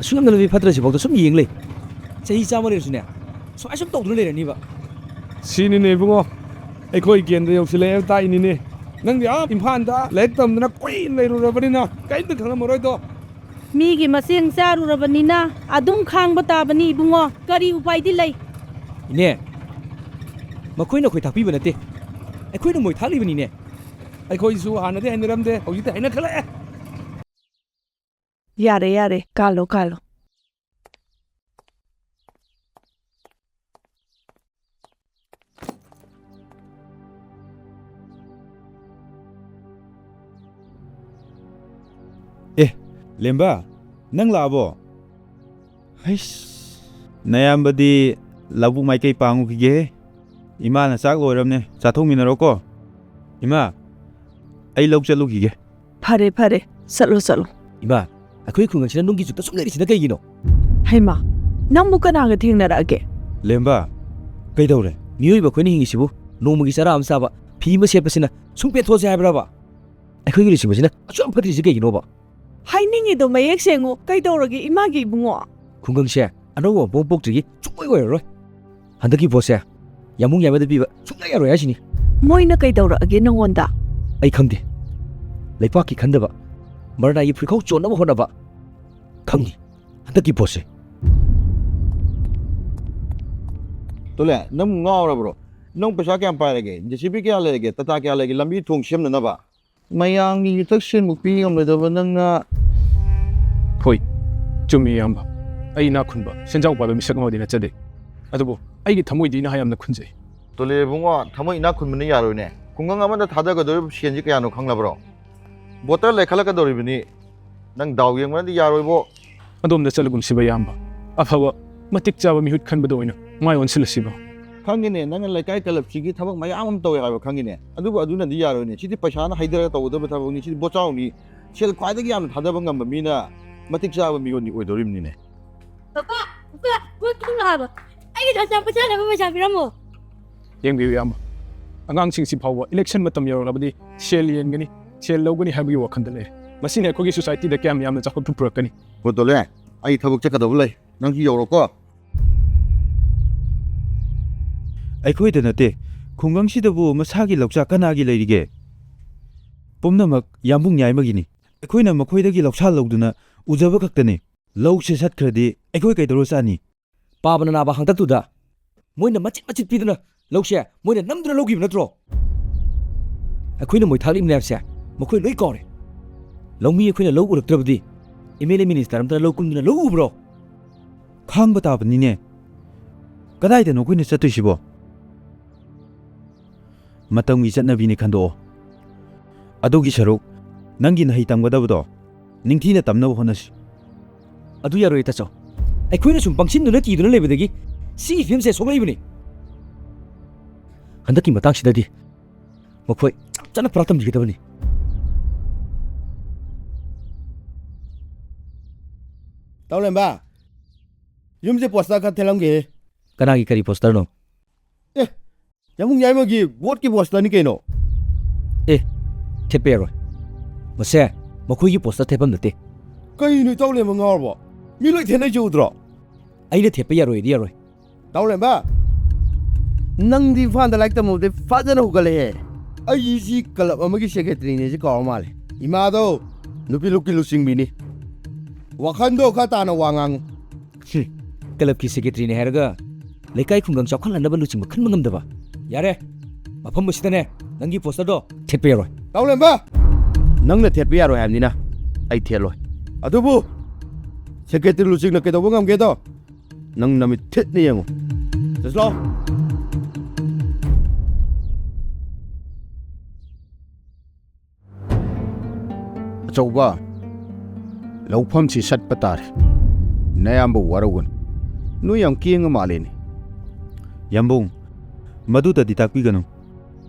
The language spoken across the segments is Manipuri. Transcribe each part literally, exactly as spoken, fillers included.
ꯑꯁꯨꯛ ꯌꯥꯝꯅ ꯂꯝꯕꯤ ꯐꯠꯇ꯭ꯔꯁꯤꯐꯥꯎꯗ ꯁꯨꯝ ꯌꯦꯡ ꯂꯩ꯫ ꯆꯍꯤ ꯆꯥꯝꯃ ꯂꯩꯔꯁꯨꯅꯦ, ꯁꯨꯃꯥꯏ ꯁꯨꯝ ꯇꯧꯗꯨꯅ ꯂꯩꯔꯅꯤꯕ꯫ ꯁꯤꯅꯤꯅꯦ ꯏꯕꯨꯡꯉꯣ, ꯑꯩꯈꯣꯏ ꯀꯦꯟꯗ꯭ꯔ ꯌꯧꯁꯤꯜꯂꯛꯑꯦ ꯇꯥꯛꯏꯅꯤꯅꯦ꯫ ꯅꯪꯗꯤ ꯑꯥ ꯏꯝꯐꯥꯜꯗ ꯂꯥꯏꯔꯤꯛ ꯇꯝꯗꯅ ꯀꯨꯏꯅ ꯂꯩꯔꯨꯔꯕꯅꯤꯅ ꯀꯔꯤꯝꯇ ꯈꯪꯂꯝꯃꯔꯣꯏꯗꯣ꯫ ꯃꯤꯒꯤ ꯃꯆꯦꯡ ꯆꯥꯔꯨꯔꯕꯅꯤꯅ ꯑꯗꯨꯝ ꯈꯥꯡꯕ ꯇꯥꯕꯅꯤ ꯏꯕꯨꯡꯉꯣ, ꯀꯔꯤ ꯎꯄꯥꯏꯗꯤ ꯂꯩ? ꯏꯅꯦ, ꯃꯈꯣꯏꯅ ꯑꯩꯈꯣꯏ ꯊꯥꯛꯄꯤꯕ ꯅꯠꯇꯦ, ꯑꯩꯈꯣꯏꯅ ꯃꯣꯏ ꯊꯥꯛꯂꯤꯕꯅꯤꯅꯦ꯫ ꯑꯩꯈꯣꯏꯁꯨ ꯍꯥꯟꯅꯗꯤ ꯍꯩꯅꯔꯝꯗꯦ, ꯍꯧꯖꯤꯛꯇꯤ ꯍꯩꯅꯈꯠꯂꯛꯑꯦ꯫ ꯌꯥꯔꯦ, ꯌꯥꯔꯦ, ꯀꯥꯜꯂꯣ, ꯀꯥꯜꯂꯣ꯫ ꯑꯦ, ꯂꯦꯝꯕ, ꯅꯪ ꯂꯥꯛꯑꯕꯣ? ꯍꯩꯁ, ꯅꯌꯥꯝꯕꯗꯤ ꯂꯧꯕꯨꯛ ꯃꯥꯏꯀꯩ ꯄꯥꯡꯉꯨꯈꯤꯒꯦ꯫ ꯏꯃꯥꯅ ꯆꯥꯛ ꯂꯣꯏꯔꯕꯅꯦ, ꯆꯥꯊꯣꯛꯃꯤꯟꯅꯔꯣꯀꯣ꯫ ꯏꯃꯥ, ꯑꯩ ꯂꯧ ꯆꯠꯂꯨꯈꯤꯒꯦ꯫ ꯐꯔꯦ, ꯐꯔꯦ, ꯆꯠꯂꯣ, ꯆꯠꯂꯣ꯫ ꯏꯃꯥ, ꯑꯩꯈꯣꯏ ꯈꯨꯡꯒꯪꯁꯤꯅ ꯅꯨꯡꯒꯤ ꯆꯨꯞꯇ ꯁꯨꯝ ꯂꯩꯔꯤꯁꯤꯅ ꯀꯩꯒꯤꯅꯣ? ꯍꯩꯃꯥ, ꯅꯪꯕꯨ ꯀꯅꯥꯒ ꯊꯦꯡꯅꯔꯛꯑꯒꯦ? ꯂꯦꯝꯕ, ꯀꯩꯗꯧꯔꯦ? ꯃꯤꯑꯣꯏꯕ ꯑꯩꯈꯣꯏꯅ ꯍꯤꯡꯉꯤꯁꯤꯕꯨ ꯅꯣꯡꯃꯒꯤ ꯆꯔꯥ ꯑꯃ ꯆꯥꯕ, ꯐꯤ ꯑꯃ ꯁꯦꯠꯄꯁꯤꯅ ꯁꯨꯝ ꯄꯦꯟꯊꯣꯛꯑꯁꯦ ꯍꯥꯏꯕ꯭ꯔꯕ? ꯑꯩꯈꯣꯏꯒꯤ ꯂꯨꯆꯤꯡꯕꯁꯤꯅ ꯑꯁꯨꯛ ꯌꯥꯝ ꯐꯠꯇ꯭ꯔꯤꯁꯤ ꯀꯩꯒꯤꯅꯣꯕ? ꯍꯥꯏꯅꯤꯡꯉꯤꯗꯣ ꯃꯌꯦꯛ ꯁꯦꯡꯉꯨ, ꯀꯩꯗꯧꯔꯒꯦ ꯏꯃꯥꯒꯤ ꯏꯕꯨꯡꯉꯣ? ꯈꯨꯡꯒꯪꯁꯦ ꯑꯅꯧꯕ ꯃꯄꯣꯛ ꯄꯣꯛꯇ꯭ꯔꯤꯒꯤ ꯁꯨꯡꯑꯣꯏ ꯑꯣꯏꯔꯔꯣꯏ꯫ ꯍꯟꯗꯛꯀꯤ ꯚꯣꯠꯁꯦ ꯌꯥꯝꯕꯨꯡ ꯌꯥꯏꯃꯗ ꯄꯤꯕ ꯁꯨꯡꯌꯥ ꯌꯥꯔꯣꯏ ꯍꯥꯏꯁꯤꯅꯤ꯫ ꯃꯣꯏꯅ ꯀꯩꯗꯧꯔꯛꯑꯒꯦ ꯅꯪꯉꯣꯟꯗ? ꯑꯩ ꯈꯪꯗꯦ꯫ ꯂꯩꯄꯥꯛꯀꯤ ꯈꯟꯗꯕ, ꯃꯔꯅꯥꯏꯒꯤ ꯐꯨꯔꯤꯈꯥꯎ ꯆꯣꯟꯅꯕ ꯍꯣꯠꯅꯕ꯫ ꯈꯪꯅꯤ ꯍꯟꯗꯛꯀꯤ ꯚꯣꯠꯁꯦ꯫ ꯇꯣꯂꯦ, ꯅꯪ ꯉꯥꯎꯔꯕ꯭ꯔꯣ? ꯅꯪ ꯄꯩꯁꯥ ꯀꯌꯥꯝ ꯄꯥꯏꯔꯒꯦ? ꯖꯦ ꯁꯤ ꯕꯤ ꯀꯌꯥ ꯂꯩꯔꯒꯦ? ꯇꯥꯇꯥ ꯀꯌꯥ ꯂꯩꯒꯦ? ꯂꯝꯕꯤ ꯊꯣꯡ ꯁꯦꯝꯅꯅꯕ? ꯃꯌꯥꯝꯒꯤ ꯌꯨꯊꯛ ꯁꯦꯟꯕꯨ ꯄꯤ ꯉꯝꯂꯣꯏꯗꯕ ꯅꯪꯅ꯫ ꯍꯣꯏ, ꯆꯨꯝꯃꯤ ꯏꯌꯥꯝꯕ꯫ ꯑꯩ ꯏꯅꯥꯛ ꯈꯨꯟꯕ, ꯁꯦꯟꯖꯥꯎ ꯄꯥꯏꯕ ꯃꯤꯁꯛ ꯑꯃꯗꯤ ꯅꯠꯆꯗꯦ꯫ ꯑꯗꯨꯕꯨ ꯑꯩꯒꯤ ꯊꯃꯣꯏꯗꯤ ꯏꯅꯥꯛ ꯌꯥꯝꯅ ꯈꯨꯟꯖꯩ꯫ ꯇꯣꯂꯦ ꯏꯕꯨꯡꯉꯣ, ꯊꯃꯣꯏ ꯏꯅꯥꯛ ꯈꯨꯟꯕꯅ ꯌꯥꯔꯣꯏꯅꯦ꯫ ꯈꯨꯡꯒꯪ ꯑꯃꯗ ꯊꯥꯗꯒꯗꯧꯔꯤꯕ ꯁꯦꯟꯁꯤ ꯀꯌꯥꯅꯣ ꯈꯪꯂꯕ꯭ꯔꯣ? ꯚꯣꯇꯔ ꯂꯩꯈꯠꯂꯛꯀꯗꯧꯔꯤꯕꯅꯤ꯫ ꯅꯪ ꯗꯥꯎ ꯌꯦꯡꯕꯅꯗꯤ ꯌꯥꯔꯣꯏꯕꯣ꯫ ꯑꯗꯣꯝꯗ ꯆꯠꯂꯒꯨꯝꯁꯤꯕ ꯏꯌꯥꯝꯕ꯫ ꯑꯐꯕ, ꯃꯇꯤꯛ ꯆꯥꯕ ꯃꯤꯍꯨꯠ ꯈꯟꯕꯗ ꯑꯣꯏꯅ ꯃꯥꯏ ꯑꯣꯟꯁꯤꯜꯂꯁꯤꯕ꯫ ꯈꯪꯉꯤꯅꯦ, ꯅꯪꯅ ꯂꯩꯀꯥꯏ ꯀ꯭ꯂꯕꯁꯤꯒꯤ ꯊꯕꯛ ꯃꯌꯥꯝ ꯑꯃ ꯇꯧꯋꯦ ꯍꯥꯏꯕ ꯈꯪꯉꯤꯅꯦ꯫ ꯑꯗꯨꯕꯨ ꯑꯗꯨꯅꯗꯤ ꯌꯥꯔꯣꯏꯅꯦ꯫ ꯁꯤꯗꯤ ꯄꯩꯁꯥꯅ ꯍꯩꯊꯔꯒ ꯇꯧꯒꯗꯕ ꯊꯕꯛꯅꯤ꯫ ꯁꯤꯗꯤ ꯕꯣꯆꯥꯎꯅꯤ꯫ ꯁꯦꯜ ꯈ꯭ꯋꯥꯏꯗꯒꯤ ꯌꯥꯝꯅ ꯊꯥꯗꯕ ꯉꯝꯕ ꯃꯤꯅ ꯃꯇꯤꯛ ꯆꯥꯕ ꯃꯤꯑꯣꯏꯅꯤ ꯑꯣꯏꯗꯧꯔꯤꯕꯅꯤꯅꯦ꯫ ꯄꯄꯥ, ꯄꯄꯥ, ꯄꯣꯠ ꯈꯤꯇꯪ ꯂꯥꯛꯑꯕ꯫ ꯑꯩꯒꯤ ꯆꯥꯛ ꯆꯥꯕ ꯆꯥꯅꯕ ꯄꯩꯁꯥ ꯄꯤꯔꯝꯃꯣ꯫ ꯌꯦꯡꯕꯤꯌꯨ ꯏꯌꯥꯝꯕ, ꯑꯉꯥꯡꯁꯤꯡꯁꯤ ꯐꯥꯎꯕ ꯏꯂꯦꯛꯁꯟ ꯃꯇꯝ ꯌꯧꯔꯛꯂꯕꯗꯤ ꯁꯦꯜ ꯌꯦꯟꯒꯅꯤ, ꯁꯦꯜ ꯂꯧꯒꯅꯤ ꯍꯥꯏꯕꯒꯤ ꯋꯥꯈꯜꯗ ꯂꯩꯔꯦ꯫ ꯃꯁꯤꯅ ꯑꯩꯈꯣꯏꯒꯤ ꯁꯣꯁꯥꯏꯇꯤꯗ ꯀꯌꯥꯝ ꯌꯥꯝꯅ ꯆꯥꯎꯈꯠꯄ ꯄꯨꯔꯛꯀꯅꯤ? ꯍꯣ ꯇꯣꯂꯦ, ꯑꯩ ꯊꯕꯛ ꯆꯠꯀꯗꯕ ꯂꯩ, ꯅꯪꯁꯨ ꯌꯧꯔꯣꯀꯣ꯫ ꯑꯩꯈꯣꯏꯗ ꯅꯠꯇꯦ, ꯈꯨꯡꯒꯪꯁꯤꯗꯕꯨ ꯃꯁꯥꯒꯤ ꯂꯧꯆꯥꯛ ꯀꯅꯥꯒꯤ ꯂꯩꯔꯤꯒꯦ? ꯄꯨꯝꯅꯃꯛ ꯌꯥꯝꯕꯨꯡ ꯌꯥꯏꯃꯒꯤꯅꯤ꯫ ꯑꯩꯈꯣꯏꯅ ꯃꯈꯣꯏꯗꯒꯤ ꯂꯧꯁꯥ ꯂꯧꯗꯨꯅ ꯎꯖꯕ ꯈꯛꯇꯅꯤ꯫ ꯂꯧꯁꯦ ꯁꯠꯈ꯭ꯔꯗꯤ ꯑꯩꯈꯣꯏ ꯀꯩꯗꯧꯔ ꯆꯥꯅꯤ? ꯄꯥꯕꯅ ꯅꯥꯕ ꯍꯥꯡꯇꯛꯇꯨꯗ ꯃꯣꯏꯅ ꯃꯆꯤꯠ ꯃꯆꯤꯠ ꯄꯤꯗꯨꯅ ꯂꯧꯁꯦ ꯃꯣꯏꯅ ꯅꯝꯗꯨꯅ ꯂꯧꯈꯤꯕ ꯅꯠꯇ꯭ꯔꯣ? ꯑꯩꯈꯣꯏꯅ ꯃꯣꯏ ꯊꯥꯛꯂꯤꯕꯅꯦ ꯍꯥꯏꯕꯁꯦ ꯃꯈꯣꯏ ꯂꯣꯏ ꯀꯥꯎꯔꯦ꯫ ꯂꯧꯃꯤ ꯑꯩꯈꯣꯏꯅ ꯂꯧ ꯎꯔꯛꯇ꯭ꯔꯕꯗꯤ ꯑꯦꯝ ꯑꯦꯜ ꯑꯦ ꯃꯤꯅꯤꯁꯇꯔ ꯑꯃꯇꯅ ꯂꯧ ꯀꯨꯝꯗꯨꯅ ꯂꯧ ꯎꯕ꯭ꯔꯣ? ꯈꯥꯡꯕ ꯇꯥꯕꯅꯤꯅꯦ꯫ ꯀꯗꯥꯏꯗꯅꯣ ꯑꯩꯈꯣꯏꯅ ꯆꯠꯇꯣꯏꯁꯤꯕꯣ? ꯃꯇꯝꯒꯤ ꯆꯠꯅꯕꯤꯅꯤ ꯈꯟꯗꯣꯛꯑꯣ꯫ ꯑꯗꯨꯒꯤ ꯁꯔꯨꯛ ꯅꯪꯒꯤ ꯅꯍꯩ ꯇꯝꯒꯗꯕꯗꯣ ꯅꯤꯡꯊꯤꯅ ꯇꯝꯅꯕ ꯍꯣꯠꯅꯁꯤ꯫ ꯑꯗꯨ ꯌꯥꯔꯣꯏ, ꯇꯥꯆꯧ꯫ ꯑꯩꯈꯣꯏꯅ ꯁꯨꯝ ꯄꯪꯁꯤꯟꯗꯨꯅ ꯀꯤꯗꯨꯅ ꯂꯩꯕꯗꯒꯤ ꯁꯤꯒꯤ ꯐꯤꯕꯝꯁꯦ ꯁꯣꯛꯂꯛꯏꯕꯅꯤ꯫ ꯍꯟꯗꯛꯀꯤ ꯃꯇꯥꯡꯁꯤꯗꯗꯤ ꯃꯈꯣꯏ ꯆꯞ ꯆꯥꯅ ꯄꯨꯔꯥ ꯇꯝꯕꯤꯒꯗꯕꯅꯤ꯫ ꯇꯥꯎꯂꯦꯝꯕ, ꯌꯨꯝꯁꯦ ꯄꯣꯁꯇꯔ ꯈꯔ ꯊꯦꯠꯂꯝꯒꯦ꯫ ꯀꯅꯥꯒꯤ ꯀꯔꯤ ꯄꯣꯁꯇꯔꯅꯣ? ꯑꯦ, ꯌꯥꯝꯕꯨꯡ ꯌꯥꯏꯃꯒꯤ ꯚꯣꯠꯀꯤ ꯄꯣꯁꯇꯔꯅꯤ ꯀꯩꯅꯣ꯫ ꯑꯦ, ꯊꯦꯠꯄ ꯌꯥꯔꯣꯏ꯫ ꯃꯁꯦ ꯃꯈꯣꯏꯒꯤ ꯄꯣꯁꯇꯔ ꯊꯦꯠꯐꯝ ꯅꯠꯇꯦ꯫ ꯀꯩꯅꯣ ꯏꯇꯥꯎ ꯂꯦꯝꯕ ꯉꯥꯎꯔꯕꯣ? ꯃꯤ ꯂꯣꯏ ꯊꯦꯠꯅꯩꯁꯦ ꯎꯗ꯭ꯔꯣ? ꯑꯩꯅ ꯊꯦꯠꯄ ꯌꯥꯔꯣꯏꯗꯤ ꯌꯥꯔꯣꯏ꯫ ꯏꯇꯥꯎ ꯂꯦꯝꯕ, ꯅꯪꯗꯤ ꯏꯝꯐꯥꯜꯗ ꯂꯥꯏꯔꯤꯛ ꯇꯝꯃꯨꯕꯗꯩ ꯐꯖꯅ ꯍꯧꯒꯠꯂꯛꯑꯦ꯫ ꯑꯩꯁꯤ ꯀꯂꯕ ꯑꯃꯒꯤ ꯁꯦꯀ꯭ꯔꯦꯇꯔꯤꯅꯦꯁꯦ ꯀꯥꯎꯔ ꯃꯥꯜꯂꯦ꯫ ꯏꯃꯥꯗꯣ ꯅꯨꯄꯤ ꯂꯨꯞꯀꯤ ꯂꯨꯆꯤꯡꯕꯤꯅꯤ꯫ ꯋꯥꯈꯟꯗꯣ ꯈꯔ ꯇꯥꯅ ꯋꯥ ꯉꯥꯡꯉꯨ꯫ ꯍꯨꯝ, ꯀꯂꯕꯀꯤ ꯁꯦꯀ꯭ꯔꯦꯇꯔꯤꯅꯦ ꯍꯥꯏꯔꯒ ꯂꯩꯀꯥꯏ ꯈꯨꯡꯒꯪ ꯆꯥꯎꯈꯠꯍꯟꯅꯕ ꯂꯨꯆꯤꯡꯕ ꯈꯟꯕ ꯉꯝꯗꯕ꯫ ꯌꯥꯔꯦ, ꯃꯐꯝ ꯑꯁꯤꯗꯅꯦ ꯅꯪꯒꯤ ꯄꯣꯁꯇꯔꯗꯣ ꯊꯦꯠꯄ ꯌꯥꯔꯣꯏ꯫ ꯏꯇꯥꯎ ꯂꯦꯝꯕ! ꯅꯪꯅ ꯊꯦꯠꯄ ꯌꯥꯔꯣꯏ ꯍꯥꯏꯕꯅꯤꯅ ꯑꯩ ꯊꯦꯠꯂꯣꯏ꯫ ꯑꯗꯨꯕꯨ ꯁꯦꯀ꯭ꯔꯦꯇꯔꯤ ꯂꯨꯆꯤꯡꯅ ꯀꯩꯗꯧꯕ ꯉꯝꯒꯦꯗꯣ ꯅꯪ ꯅꯃꯤꯠ ꯊꯦꯠꯅ ꯌꯦꯡꯉꯨ꯫ ꯆꯠꯂꯣ꯫ ꯑꯆꯧꯕ, ꯂꯧꯐꯝꯁꯤ ꯆꯠꯄ ꯇꯥꯔꯦ꯫ ꯅꯌꯥꯝꯕ ꯋꯥꯔꯧꯒꯅꯨ꯫ ꯅꯣꯏ ꯌꯥꯝ ꯀꯦꯡꯉ ꯃꯥꯜꯂꯦꯅꯦ꯫ ꯌꯥꯝꯕꯨꯡ, ꯃꯗꯨꯗꯗꯤ ꯇꯥꯛꯄꯤꯒꯅꯨ꯫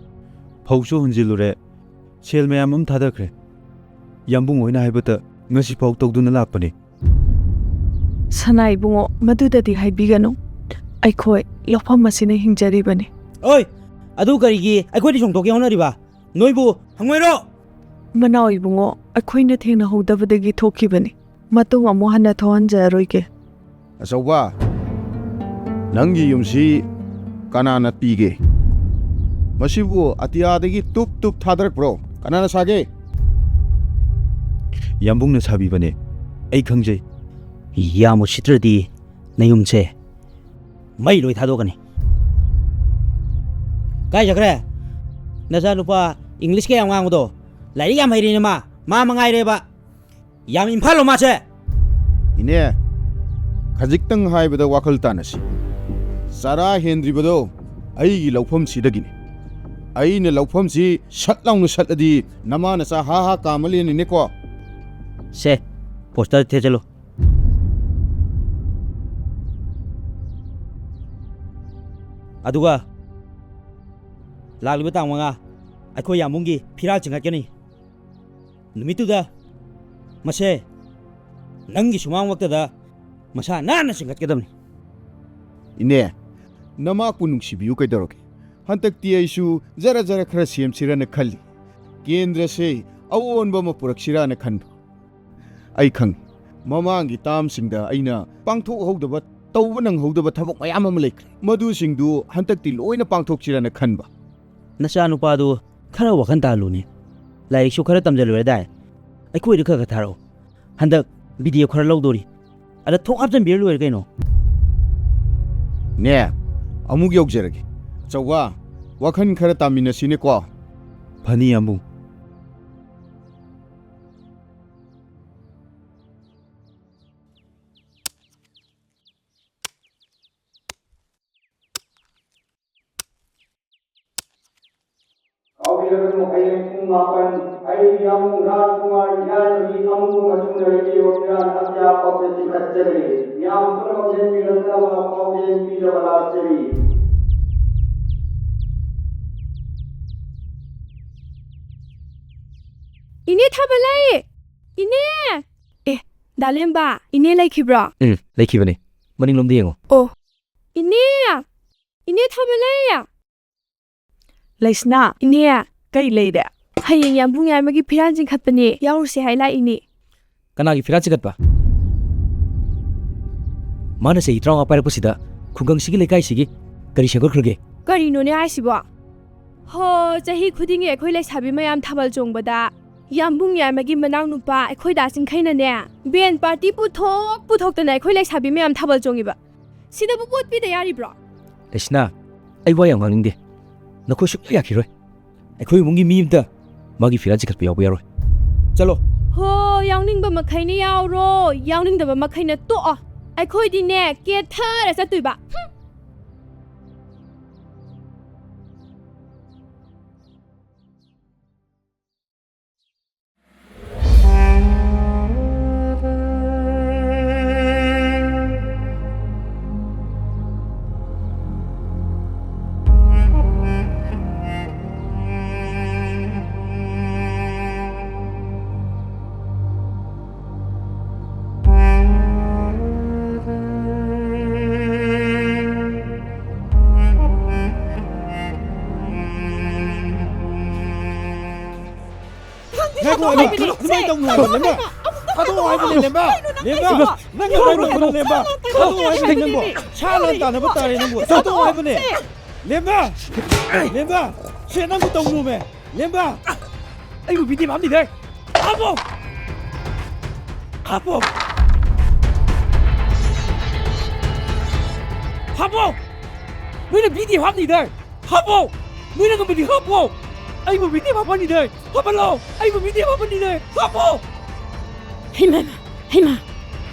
ꯐꯧꯁꯨ ꯍꯨꯟꯖꯤꯜꯂꯨꯔꯦ, ꯁꯦꯜ ꯃꯌꯥꯝ ꯑꯃ ꯊꯥꯗꯈ꯭ꯔꯦ꯫ ꯌꯥꯝꯕꯨꯡ ꯍꯣꯏꯅ ꯍꯥꯏꯕꯇ ꯉꯁꯤꯐꯥꯎ ꯇꯧꯗꯨꯅ ꯂꯥꯛꯄꯅꯤ꯫ ꯁꯅꯥ ꯏꯕꯨꯡꯉꯣ, ꯃꯗꯨꯗꯗꯤ ꯍꯥꯏꯕꯤꯒꯅꯨ꯫ ꯑꯩꯈꯣꯏ ꯂꯧꯐꯝ ꯑꯁꯤꯅ ꯍꯤꯡꯖꯔꯤꯕꯅꯤ꯫ ꯑꯣꯏ, ꯑꯗꯨ ꯀꯔꯤꯒꯤ ꯑꯩꯈꯣꯏꯗ ꯆꯣꯡꯊꯣꯛꯀꯦ ꯍꯣꯠꯅꯔꯤꯕ? ꯅꯣꯏꯕꯨ ꯍꯪꯉꯣꯏꯔꯣ? ꯃꯅꯥꯎ ꯏꯕꯨꯡꯉꯣ, ꯑꯩꯈꯣꯏꯅ ꯊꯦꯡꯅꯍꯧꯗꯕꯗꯒꯤ ꯊꯣꯛꯈꯤꯕꯅꯤ꯫ ꯃꯇꯨꯡ ꯑꯃꯨꯛ ꯍꯟꯅ ꯊꯣꯛꯍꯟꯖꯔꯔꯣꯏꯒꯦ꯫ ꯑꯆꯧꯕ, ꯅꯪꯒꯤ ꯌꯨꯝꯁꯤ ꯀꯅꯥꯅ ꯄꯤꯒꯦ? ꯃꯁꯤꯕꯨ ꯑꯇꯤꯌꯥꯗꯒꯤ ꯇꯨꯞ ꯇꯨꯞ ꯊꯥꯗꯔꯛꯄ꯭ꯔꯣ? ꯀꯅꯥꯅ ꯁꯥꯒꯦ? ꯌꯥꯝꯕꯨꯡꯅ ꯁꯥꯕꯤꯕꯅꯦ꯫ ꯑꯩ ꯈꯪꯖꯩ꯫ ꯌꯥꯝ ꯎꯁꯤꯠꯇ꯭ꯔꯗꯤ ꯅꯌꯨꯝꯁꯦ ꯃꯩ ꯂꯣꯏ ꯊꯥꯗꯣꯛꯀꯅꯤ꯫ ꯀꯥꯏ ꯆꯠꯈ꯭ꯔꯦ? ꯅꯆꯥꯅꯨꯄꯥ English ꯀ ꯌꯥꯝ ꯉꯥꯡꯕꯗꯣ? ꯂꯥꯏꯔꯤꯛ ꯌꯥꯝ ꯍꯩꯔꯦꯅꯦ ꯃꯥ꯫ ꯃꯥ ꯃꯉꯥꯏꯔꯦꯕ꯫ ꯌꯥꯝ ꯏꯝꯐꯥꯜꯂꯣ ꯃꯥꯁꯦ? ꯏꯅꯦ, ꯈꯖꯤꯛꯇꯪ ꯍꯥꯏꯕꯗ ꯋꯥꯈꯜ ꯇꯥꯅꯁꯤ꯫ ꯆꯔꯥ ꯍꯦꯟꯗ꯭ꯔꯤꯕꯗꯣ ꯑꯩꯒꯤ ꯂꯧꯐꯝꯁꯤꯗꯒꯤꯅꯤ꯫ ꯑꯩꯅ ꯂꯧꯐꯝꯁꯤ ꯁꯠ ꯂꯥꯎꯅ ꯁꯠꯂꯗꯤ ꯅꯃꯥ ꯅꯆꯥ ꯍꯥ ꯍꯥ ꯀꯥꯝꯃ ꯂꯦꯟꯅꯤꯅꯦꯀꯣ꯫ ꯁꯦ, poster ꯊꯦꯠꯆꯜꯂꯨ꯫ ꯑꯗꯨꯒ ꯂꯥꯛꯂꯤꯕ ꯇꯥꯡ ꯃꯉꯥ ꯑꯩꯈꯣꯏ ꯌꯥꯝꯕꯨꯡꯒꯤ ꯐꯤꯔꯥꯜ ꯆꯤꯡꯈꯠꯀꯅꯤ꯫ ꯅꯨꯃꯤꯠꯇꯨꯗ ꯃꯁꯦ ꯅꯪꯒꯤ ꯁꯨꯃꯥꯡꯃꯛꯇꯗ ꯃꯁꯥ ꯅꯥꯟꯅ ꯆꯤꯡꯈꯠꯀꯗꯕꯅꯤ꯫ ꯏꯅꯦ, ꯅꯃꯥꯛꯄꯨ ꯅꯨꯡꯁꯤꯕꯤꯌꯨ ꯀꯩꯗꯧꯔꯒꯦ? ꯍꯟꯗꯛꯇꯤ ꯑꯩꯁꯨ ꯖꯔ ꯖꯔ ꯈꯔ ꯁꯦꯝꯁꯤꯔꯅ ꯈꯜꯂꯤ꯫ ꯀꯦꯟꯗ꯭ꯔꯁꯦ ꯑꯑꯣꯟꯕ ꯑꯃ ꯄꯨꯔꯛꯁꯤꯔꯅ ꯈꯟꯕ꯫ ꯑꯩ ꯈꯪꯉꯤ, ꯃꯃꯥꯡꯒꯤ ꯇꯥꯝꯁꯤꯡꯗ ꯑꯩꯅ ꯄꯥꯡꯊꯣꯛꯍꯧꯗꯕ, ꯇꯧꯕ ꯅꯪꯍꯧꯗꯕ ꯊꯕꯛ ꯃꯌꯥꯝ ꯑꯃ ꯂꯩꯈ꯭ꯔꯦ꯫ ꯃꯗꯨꯁꯤꯡꯗꯨ ꯍꯟꯗꯛꯇꯤ ꯂꯣꯏꯅ ꯄꯥꯡꯊꯣꯛꯁꯤꯔꯅ ꯈꯟꯕ꯫ ꯅꯆꯥꯅꯨꯄꯥꯗꯨ ꯈꯔ ꯋꯥꯈꯜ ꯇꯥꯍꯜꯂꯨꯅꯦ꯫ ꯂꯥꯏꯔꯤꯛꯁꯨ ꯈꯔ ꯇꯝꯖꯜꯂꯨꯔꯗꯥꯏ꯫ ꯑꯩꯈꯣꯏꯗ ꯈꯔ ꯈꯔ ꯊꯥꯔꯛꯑꯣ꯫ ꯍꯟꯗꯛ video ꯈꯔ ꯂꯧꯗꯣꯔꯤ꯫ ꯑꯗ ꯊꯣꯛ ꯍꯥꯞꯆꯤꯟꯕꯤꯔ ꯂꯣꯏꯔꯦ ꯀꯩꯅꯣ꯫ ꯅꯦ, ꯑꯃꯨꯛ ꯌꯧꯖꯔꯒꯦ꯫ ꯑꯆꯧꯕ, ꯋꯥꯈꯜ ꯈꯔ ꯇꯥꯃꯤꯟꯅꯁꯤꯅꯦꯀꯣ꯫ ꯐꯅꯤ, ꯌꯥꯝꯕꯨꯡ꯫ ꯀꯥꯎꯕꯤꯔꯒꯅꯨ, ꯍꯌꯦꯡ ꯄꯨꯡ ꯃꯥꯄꯟ ꯑꯩ ꯌꯥꯝꯕꯨꯡ ꯔꯥꯖꯀꯨꯃꯥꯔ ꯌꯥꯏꯃꯒꯤ ꯑꯃꯨꯕ ꯃꯆꯨꯅ ꯂꯩꯇꯦꯡꯕ ꯐꯤꯔꯥꯟ ꯍꯠꯌꯥ ꯄꯥꯎꯖꯦꯜ ꯆꯤꯡꯈꯠꯆꯔꯤ꯫ ꯃꯤꯌꯥꯝ ꯄꯨꯝꯅꯃꯛ ꯌꯦꯡꯕꯤꯔꯛꯅꯕ ꯄꯥꯎꯖꯦꯜ ꯄꯤꯖꯕ ꯂꯥꯛꯆꯔꯤ꯫ ꯏꯅꯦ ꯊꯥꯕꯂꯩ! ꯏꯅꯦ! ꯑꯦ, ꯗꯥ ꯂꯦꯝꯕ, ꯏꯅꯦ ꯂꯩꯈꯤꯕ꯭ꯔꯣ? ꯎꯝ, ꯂꯩꯈꯤꯕꯅꯦ꯫ ꯃꯅꯤꯡꯂꯣꯝꯗ ꯌꯦꯡꯉꯣ꯫ ꯑꯣ, ꯏꯅꯦ! ꯏꯅꯦ ꯊꯥꯕꯂꯩ! ꯂꯩꯁꯅꯥ, ꯏꯅꯦ! ꯀꯩ ꯂꯩꯔꯦ? ꯍꯌꯦꯡ ꯌꯥꯝꯕꯨꯡ ꯌꯥꯏꯃꯒꯤ ꯐꯤꯔꯥꯟ ꯆꯤꯡꯈꯠꯄꯅꯦ, ꯌꯥꯎꯔꯨꯁꯦ ꯍꯥꯏ ꯂꯥꯛꯏꯅꯦ꯫ ꯀꯅꯥꯒꯤ ꯐꯤꯔꯥꯟ ꯆꯤꯡꯈꯠꯄ? ꯃꯥꯅ ꯆꯍꯤ ꯇꯔꯥꯃꯉꯥ ꯄꯥꯏꯔꯛꯄꯁꯤꯗ ꯈꯨꯡꯒꯪꯁꯤꯒꯤ, ꯂꯩꯀꯥꯏꯁꯤꯒꯤ ꯀꯔꯤ ꯁꯦꯝꯒꯠꯈ꯭ꯔꯒꯦ? ꯀꯔꯤꯅꯣꯅꯦ ꯍꯥꯏꯁꯤꯕꯣ? ꯍꯣ, ꯆꯍꯤ ꯈꯨꯗꯤꯡꯒꯤ ꯑꯩꯈꯣꯏ ꯂꯩꯁꯥꯕꯤ ꯃꯌꯥꯝ ꯊꯥꯕꯜ ꯆꯣꯡꯕꯗ ꯌꯥꯝꯕꯨꯡ ꯌꯥꯏꯃꯒꯤ ꯃꯅꯥꯎꯅꯨꯄꯥ ꯑꯩꯈꯣꯏ ꯗꯥ ꯆꯤꯡꯈꯩꯅꯅꯦ, ꯕꯦꯟ ꯄꯥꯔꯇꯤ ꯄꯨꯊꯣꯛ ꯄꯨꯊꯣꯛꯇꯅ ꯑꯩꯈꯣꯏ ꯂꯩꯁꯥꯕꯤ ꯃꯌꯥꯝ ꯊꯥꯕꯜ ꯆꯣꯡꯉꯤꯕ꯫ ꯁꯤꯗꯕꯨ ꯚꯣꯠ ꯄꯤꯗ ꯌꯥꯔꯤꯕ꯭ꯔꯣ? ꯂꯩꯁꯅꯥ, ꯑꯩ ꯋꯥ ꯌꯥꯝ ꯉꯥꯡꯅꯤꯡꯗꯦ꯫ ꯅꯈꯣꯏ ꯁꯨꯛꯌꯥ ꯌꯥꯈꯤꯔꯣꯏ꯫ ꯑꯩꯈꯣꯏ ꯏꯃꯨꯡꯒꯤ ꯃꯤ ꯑꯃꯇ ꯃꯥꯒꯤ ꯐꯤꯔꯥꯜ ꯆꯤꯡꯈꯠꯄ ꯌꯥꯎꯕ ꯌꯥꯔꯣꯏ꯫ ꯆꯠꯂꯣ꯫ ꯍꯣ, ꯌꯥꯎꯅꯤꯡꯕ ꯃꯈꯩꯅ ꯌꯥꯎꯔꯣ, ꯌꯥꯎꯅꯤꯡꯗꯕ ꯃꯈꯩꯅ ꯇꯣꯛꯑꯣ꯫ ꯑꯩꯈꯣꯏꯗꯤꯅꯦ, ꯀꯦꯊꯔ ꯆꯠꯇꯣꯏꯕ꯫ ꯍꯨꯝ꯫ ꯉꯥꯏꯈꯣ, ꯂꯦꯝꯕ, ꯀꯩꯅꯣ, ꯀꯃꯥꯏꯅ ꯇꯧꯅꯣ ꯍꯥꯏꯕ, ꯂꯦꯝꯕ? ꯊꯥꯗꯣꯛꯑꯣ ꯍꯥꯏꯕꯅꯦ, ꯂꯦꯝꯕ꯫ ꯂꯦꯝꯕ, ꯅꯪ ꯀꯃꯥꯏꯅ ꯇꯧꯕꯅꯣ, ꯂꯦꯝꯕ? ꯊꯥꯗꯣꯛꯑꯣ ꯍꯥꯏꯕꯅꯦ ꯅꯪꯕꯣ꯫ ꯁꯥ ꯂꯥꯟ ꯇꯥꯟꯅꯕ ꯇꯥꯔꯦ ꯅꯪꯕꯨ꯫ ꯊꯥꯗꯣꯛꯑꯣ ꯍꯥꯏꯕꯅꯦ꯫ ꯂꯦꯝꯕ! ꯂꯦꯝꯕ! ꯁꯦ, ꯅꯪꯕꯨ ꯇꯧꯅꯣꯃꯦ꯫ ꯂꯦꯝꯕ! ꯑꯩꯕꯨ ꯕꯤꯗꯤ ꯍꯥꯞꯅꯤꯗꯥꯏ? ꯍꯥꯞꯄꯣ! ꯍꯥꯞꯄꯣ! ꯍꯥꯞꯄꯣ! ꯅꯣꯏꯅ ꯕꯤꯗꯤ ꯍꯥꯞꯅꯤꯗꯥꯏ? ꯍꯥꯞꯄꯣ! ꯅꯣꯏꯅ ꯉꯝꯃꯗꯤ ꯍꯥꯞꯄꯣ! ꯑꯩꯕꯨ ꯕꯤꯗꯤ ꯍꯥꯞꯄꯅꯤꯗꯥꯏ? ꯍꯥꯞꯍꯜꯂꯣ! ꯑꯩꯕꯨ ꯕꯤꯗꯤ ꯍꯥꯞꯄꯅꯤꯗꯥꯏ? ꯍꯥꯞꯄꯣ! ꯍꯩꯃꯥ! ꯍꯩꯃꯥ!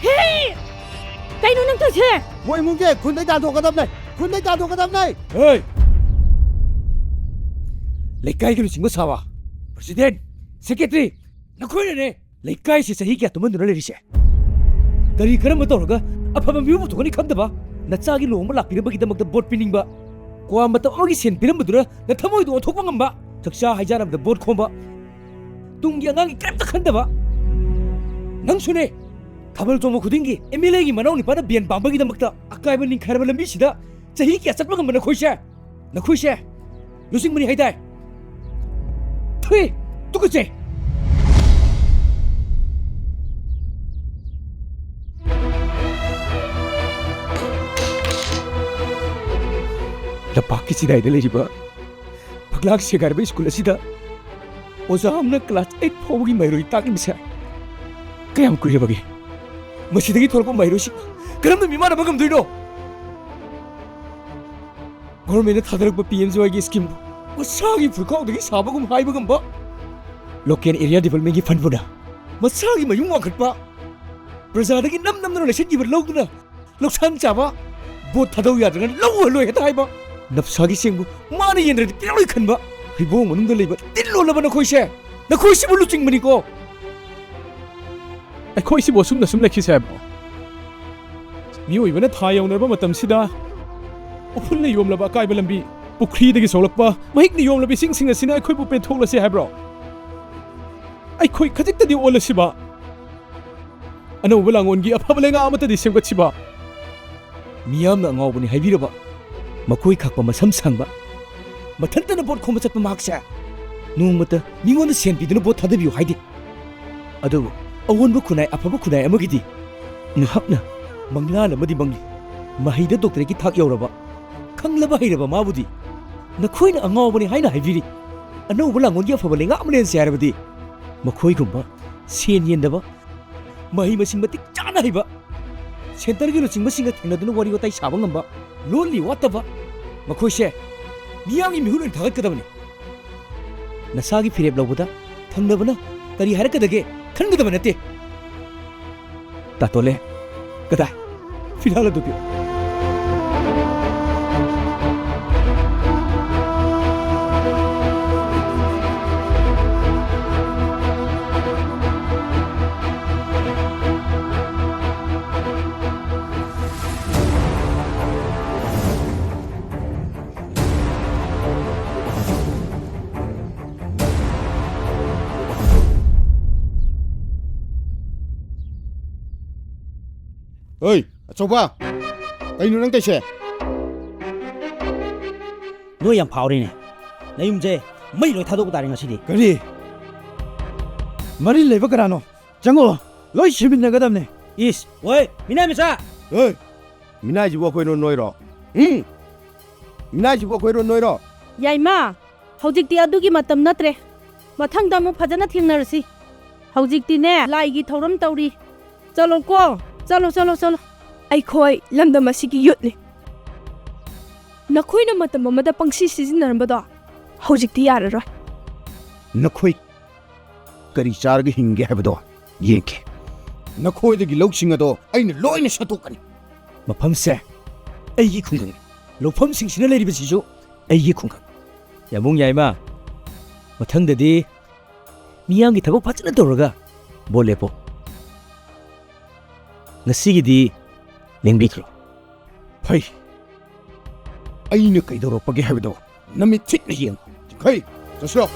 ꯍꯦ! ꯀꯩꯅꯣ ꯅꯪ ꯇꯧꯁꯦ? ꯃꯣꯏ ꯏꯃꯨꯡꯁꯦ ꯈꯨꯟꯗꯩ ꯇꯥꯟꯊꯣꯛꯀꯗꯕꯅꯦ꯫ ꯈꯨꯟꯗꯩ ꯇꯥꯟꯊꯣꯛꯀꯗꯕꯅꯦ꯫ ꯍꯦ! ꯂꯩꯀꯥꯏꯒꯤ ꯂꯨꯆꯤꯡꯕ ꯁꯥꯕ, president, secretary, ꯅꯈꯣꯏꯅꯅꯦ ꯂꯩꯀꯥꯏꯁꯤ ꯆꯍꯤ ꯀꯌꯥ ꯇꯨꯝꯍꯟꯗꯨꯅ ꯂꯩꯔꯤꯁꯦ? ꯀꯔꯤ ꯀꯔꯝꯕ ꯇꯧꯔꯒ ꯑꯐꯕ ꯃꯤꯑꯣꯏ ꯄꯨꯊꯣꯛꯀꯅꯤ ꯈꯪꯗꯕ, ꯅꯆꯥꯒꯤ ꯂꯨꯍꯣꯡꯕ ꯂꯥꯛꯄꯤꯅꯕꯒꯤꯗꯃꯛꯇ ꯚꯣꯠ ꯄꯤꯅꯤꯡꯕ, ꯀ꯭ꯋꯥ ꯃꯇꯝ ꯑꯃꯒꯤ ꯁꯦꯟ ꯄꯤꯔꯝꯕꯗꯨꯅ ꯅꯊꯃꯣꯏꯗꯣ ꯑꯣꯟꯊꯣꯛꯄ ꯉꯝꯕ, ꯆꯥꯛꯆꯥ ꯍꯩꯖꯥꯟꯅꯕꯗ ꯚꯣꯠ ꯈꯣꯝꯕ, ꯇꯨꯡꯒꯤ ꯑꯉꯥꯡꯒꯤ ꯀꯔꯤꯝꯇ ꯈꯟꯗꯕ꯫ ꯅꯪꯁꯨꯅꯦ, ꯊꯥꯕꯜ ꯆꯣꯡꯕ ꯈꯨꯗꯤꯡꯒꯤ MLAꯒꯤ ꯃꯅꯥꯎ ꯅꯤꯄꯥꯅ ꯕꯦꯟ ꯄꯥꯝꯕꯒꯤꯗꯃꯛꯇ ꯑꯀꯥꯏꯕ ꯅꯤꯡꯈꯥꯏꯔꯕ ꯂꯝꯕꯤꯁꯤꯗ ꯆꯍꯤ ꯀꯌꯥ ꯆꯠꯄ ꯉꯝꯕ ꯅꯈꯣꯏꯁꯦ? ꯅꯈꯣꯏꯁꯦ ꯂꯨꯆꯤꯡꯕꯅꯤ ꯍꯥꯏꯗꯥꯏ? ꯊꯨꯏ! ꯇꯨꯀꯠꯆꯩ! ꯂꯝꯄꯥꯛꯀꯤ ꯆꯤꯗꯥꯏꯗ ꯂꯩꯔꯤꯕ ꯐꯛꯂꯥꯡ ꯁꯦꯒꯥꯏꯔꯕ ꯁ꯭ꯀꯨꯜ ꯑꯁꯤꯗ ꯑꯣꯖꯥ ꯑꯃꯅ ꯀ꯭ꯂꯥꯁ ꯑꯩꯠ ꯐꯥꯎꯕꯒꯤ ꯃꯍꯩꯔꯣꯏ ꯇꯥꯛꯂꯤꯕꯁꯦ ꯀꯌꯥꯝ ꯀꯨꯏꯔꯕꯒꯦ? ꯃꯁꯤꯗꯒꯤ ꯊꯣꯛꯂꯛꯄ ꯃꯍꯩꯔꯣꯏꯁꯤꯡ ꯀꯔꯝꯅ ꯃꯤꯃꯥꯟꯅꯕ ꯉꯝꯗꯣꯏꯅꯣ? ꯒꯣꯔꯃꯦꯟꯅ ꯊꯥꯗꯔꯛꯄ ꯄꯤ ꯑꯦꯝ ꯖꯤ ꯋꯥꯏꯒꯤ ꯁ꯭ꯀꯤꯝꯕꯨ ꯃꯁꯥꯒꯤ ꯐꯨꯔꯤꯈꯥꯎꯗꯒꯤ ꯁꯥꯕꯒꯨꯝ ꯍꯥꯏꯕ ꯉꯝꯕ, ꯂꯣꯀꯦꯜ ꯑꯦꯔꯤꯌꯥ ꯗꯤꯕꯂꯞꯃꯦꯟꯒꯤ ꯐꯟꯕꯨꯅ ꯃꯁꯥꯒꯤ ꯃꯌꯨꯝ ꯋꯥꯡꯈꯠꯄ, ꯄ꯭ꯔꯖꯥꯗꯒꯤ ꯅꯝ ꯅꯝꯗꯅ ꯂꯩꯁꯟꯈꯤꯕ ꯂꯧꯗꯨꯅ ꯂꯧꯁꯥꯟ ꯆꯥꯕ, ꯚꯣꯠ ꯊꯥꯗꯧ ꯌꯥꯗ꯭ꯔꯒꯅ ꯂꯧ ꯎꯍꯜꯂꯣꯏ ꯍꯦꯛꯇ ꯍꯥꯏꯕ, ꯅꯞꯁꯥꯒꯤ ꯆꯦꯡꯕꯨ ꯃꯥꯅ ꯌꯦꯟꯗ꯭ꯔꯗꯤ ꯄꯤꯔꯛꯂꯣꯏ ꯈꯟꯕ, ꯍꯩꯕꯣꯡ ꯃꯅꯨꯡꯗ ꯂꯩꯕ ꯇꯤꯟ ꯂꯣꯜꯂꯕ ꯅꯈꯣꯏꯁꯦ, ꯅꯈꯣꯏꯁꯤꯕꯨ ꯂꯨꯆꯤꯡꯕꯅꯤꯀꯣ꯫ ꯑꯩꯈꯣꯏꯁꯤꯕꯨ ꯑꯁꯨꯝꯅ ꯁꯨꯝ ꯂꯩꯈꯤꯁꯦ ꯍꯥꯏꯕ꯭ꯔꯣ? ꯃꯤꯑꯣꯏꯕꯅ ꯊꯥ ꯌꯧꯅꯔꯕ ꯃꯇꯝꯁꯤꯗ ꯎꯐꯨꯜꯅ ꯌꯣꯝꯂꯕ ꯑꯀꯥꯏꯕ ꯂꯝꯕꯤ, ꯄꯨꯈ꯭ꯔꯤꯗꯒꯤ ꯁꯣꯛꯂꯛꯄ ꯃꯍꯤꯛꯅ ꯌꯣꯝꯂꯕ ꯏꯁꯤꯡꯁꯤꯡ ꯑꯁꯤꯅ ꯑꯩꯈꯣꯏꯕꯨ ꯄꯦꯟꯊꯣꯛꯂꯁꯦ ꯍꯥꯏꯕ꯭ꯔꯣ? ꯑꯩꯈꯣꯏ ꯈꯖꯤꯛꯇꯗꯤ ꯑꯣꯜꯂꯁꯤꯕ꯫ ꯑꯅꯧꯕ ꯂꯥꯡꯑꯣꯟꯒꯤ ꯑꯐꯕ ꯂꯩꯉꯥꯛ ꯑꯃꯠꯇꯗꯤ ꯁꯦꯝꯒꯠꯁꯤꯕ꯫ ꯃꯤꯌꯥꯝꯅ ꯑꯉꯥꯎꯕꯅꯤ ꯍꯥꯏꯕꯤꯔꯕ ꯃꯈꯣꯏ ꯈꯥꯛꯄ ꯃꯁꯝ ꯁꯥꯡꯕ, ꯃꯊꯟꯇꯅ ꯚꯣꯠ ꯈꯣꯝꯕ ꯆꯠꯄ ꯃꯍꯥꯛꯁꯦ ꯅꯣꯡꯃꯇ ꯃꯤꯉꯣꯟꯗ ꯁꯦꯟ ꯄꯤꯗꯨꯅ ꯚꯣꯠ ꯊꯥꯗꯕꯤꯌꯨ ꯍꯥꯏꯗꯦ꯫ ꯑꯗꯨꯕꯨ ꯑꯑꯣꯟꯕ ꯈꯨꯟꯅꯥꯏ, ꯑꯐꯕ ꯈꯨꯟꯅꯥꯏ ꯑꯃꯒꯤꯗꯤ ꯅꯍꯥꯛꯅ ꯃꯪꯂꯥꯟ ꯑꯃꯗꯤ ꯃꯪꯂꯤ꯫ ꯃꯍꯩꯗ ꯗꯣꯛꯇꯔꯦꯠꯀꯤ ꯊꯥꯛ ꯌꯧꯔꯕ, ꯈꯪꯂꯕ ꯍꯩꯔꯕ ꯃꯥꯕꯨꯗꯤ ꯅꯈꯣꯏꯅ ꯑꯉꯥꯎꯕꯅꯤ ꯍꯥꯏꯅ ꯍꯥꯏꯕꯤꯔꯤ꯫ ꯑꯅꯧꯕ ꯂꯥꯡꯑꯣꯟꯒꯤ ꯑꯐꯕ ꯂꯩꯉꯥꯛ ꯑꯃ ꯂꯦꯟꯁꯦ ꯍꯥꯏꯔꯕꯗꯤ ꯃꯈꯣꯏꯒꯨꯝꯕ ꯁꯦꯟ ꯌꯦꯟꯗꯕ, ꯃꯍꯩ ꯃꯁꯤꯡ ꯃꯇꯤꯛ ꯆꯥꯅ ꯍꯩꯕ, ꯁꯦꯟꯇꯔꯒꯤ ꯂꯨꯆꯤꯡꯕꯁꯤꯡꯒ ꯊꯦꯡꯅꯗꯨꯅ ꯋꯥꯔꯤ ꯋꯥꯇꯥꯏ ꯁꯥꯕ ꯉꯝꯕ, ꯂꯣꯜ ꯂꯤ ꯋꯥꯠꯇꯕ ꯃꯈꯣꯏꯁꯦ ꯃꯤꯌꯥꯝꯒꯤ ꯃꯤꯍꯨꯠ ꯑꯣꯏꯅ ꯊꯥꯒꯠꯀꯗꯕꯅꯤ꯫ ꯅꯁꯥꯒꯤ ꯐꯤꯔꯦꯞ ꯂꯧꯕꯗ ꯊꯪꯅꯕꯅ ꯀꯔꯤ ꯍꯥꯏꯔꯛꯀꯗꯒꯦ ꯈꯟꯒꯗꯕ ꯅꯠꯇꯦ꯫ ꯇꯥꯇꯣꯂꯦ, ꯀꯗꯥꯏ? ꯐꯤꯔꯥꯜ ꯑꯗꯨꯗꯤ? ꯑꯣꯏ, ꯑꯆꯧꯕ! ꯀꯩꯅꯣ ꯅꯪ ꯇꯧꯏꯁꯦ? ꯅꯣꯏ ꯌꯥꯝ ꯐꯥꯎꯔꯦꯅꯦ꯫ ꯅꯌꯨꯝꯁꯦ ꯃꯩ ꯂꯣꯏ ꯊꯥꯗꯣꯛꯄ ꯇꯥꯔꯦ ꯉꯁꯤꯗꯤ꯫ ꯀꯔꯤ? ꯃꯔꯤ ꯂꯩꯕ ꯀꯅꯥꯅꯣ? ꯆꯪꯉꯛꯑꯣ, ꯂꯣꯏ ꯁꯤꯃꯤꯟꯅꯒꯗꯕꯅꯦ꯫ ꯏꯁ, ꯑꯣꯏ, ꯃꯤꯅꯥꯏ ꯃꯆꯥ! ꯑꯣꯏ, ꯃꯤꯅꯥꯏꯁꯤꯕꯨ ꯑꯩꯈꯣꯏꯔꯣ ꯅꯣꯏꯔꯣ? ꯎꯝ? ꯃꯤꯅꯥꯏꯁꯤꯕꯨ ꯑꯩꯈꯣꯏꯔꯣ ꯅꯣꯏꯔꯣ? ꯌꯥꯏꯃ, ꯍꯧꯖꯤꯛꯇꯤ ꯑꯗꯨꯒꯤ ꯃꯇꯝ ꯅꯠꯇ꯭ꯔꯦ꯫ ꯃꯊꯪꯗ ꯑꯃꯨꯛ ꯐꯖꯅ ꯊꯦꯡꯅꯔꯁꯤ꯫ ꯍꯧꯖꯤꯛꯇꯤꯅꯦ, ꯂꯥꯏꯒꯤ ꯊꯧꯔꯝ ꯇꯧꯔꯤ꯫ ꯆꯠꯂꯣꯀꯣ꯫ ꯆꯠꯂꯣ, ꯆꯠꯂꯣ, ꯆꯠꯂꯣ꯫ ꯑꯩꯈꯣꯏ ꯂꯝꯗꯝ ꯑꯁꯤꯒꯤ ꯌꯨꯠꯅꯤ꯫ ꯅꯈꯣꯏꯅ ꯃꯇꯝ ꯑꯃꯗ ꯄꯪꯁꯤ ꯁꯤꯖꯤꯟꯅꯔꯝꯕꯗꯣ ꯍꯧꯖꯤꯛꯇꯤ ꯌꯥꯔꯔꯣꯏ꯫ ꯅꯈꯣꯏ ꯀꯔꯤ ꯆꯥꯔꯒ ꯍꯤꯡꯒꯦ ꯍꯥꯏꯕꯗꯣ ꯌꯦꯡꯒꯦ꯫ ꯅꯈꯣꯏꯗꯒꯤ ꯂꯧꯁꯤꯡ ꯑꯗꯣ ꯑꯩꯅ ꯂꯣꯏꯅ ꯁꯠꯇꯣꯛꯀꯅꯤ꯫ ꯃꯐꯝꯁꯦ ꯑꯩꯒꯤ ꯈꯨꯡꯒꯪꯅꯤ꯫ ꯂꯧꯐꯝꯁꯤꯡꯁꯤꯅ ꯂꯩꯔꯤꯕꯁꯤꯁꯨ ꯑꯩꯒꯤ ꯈꯨꯡꯒꯪ꯫ ꯌꯥꯕꯨꯡ ꯌꯥꯏꯃ, ꯃꯊꯪꯗꯗꯤ ꯃꯤꯌꯥꯝꯒꯤ ꯊꯕꯛ ꯐꯖꯅ ꯇꯧꯔꯒ ꯚꯣꯠ ꯂꯦꯞꯄꯣ꯫ ꯉꯁꯤꯒꯤꯗꯤ ꯂꯦꯡꯕꯤꯈ꯭ꯔꯣ꯫ ꯐꯩ꯫ ꯑꯩꯅ ꯀꯩꯗꯧꯔꯛꯄꯒꯦ ꯍꯥꯏꯕꯗꯣ ꯅꯃꯤꯠ ꯊꯤꯠꯅ ꯌꯦꯡꯉꯨ꯫ ꯆꯤꯡꯈꯩ, ꯆꯠꯁꯤꯔꯣ?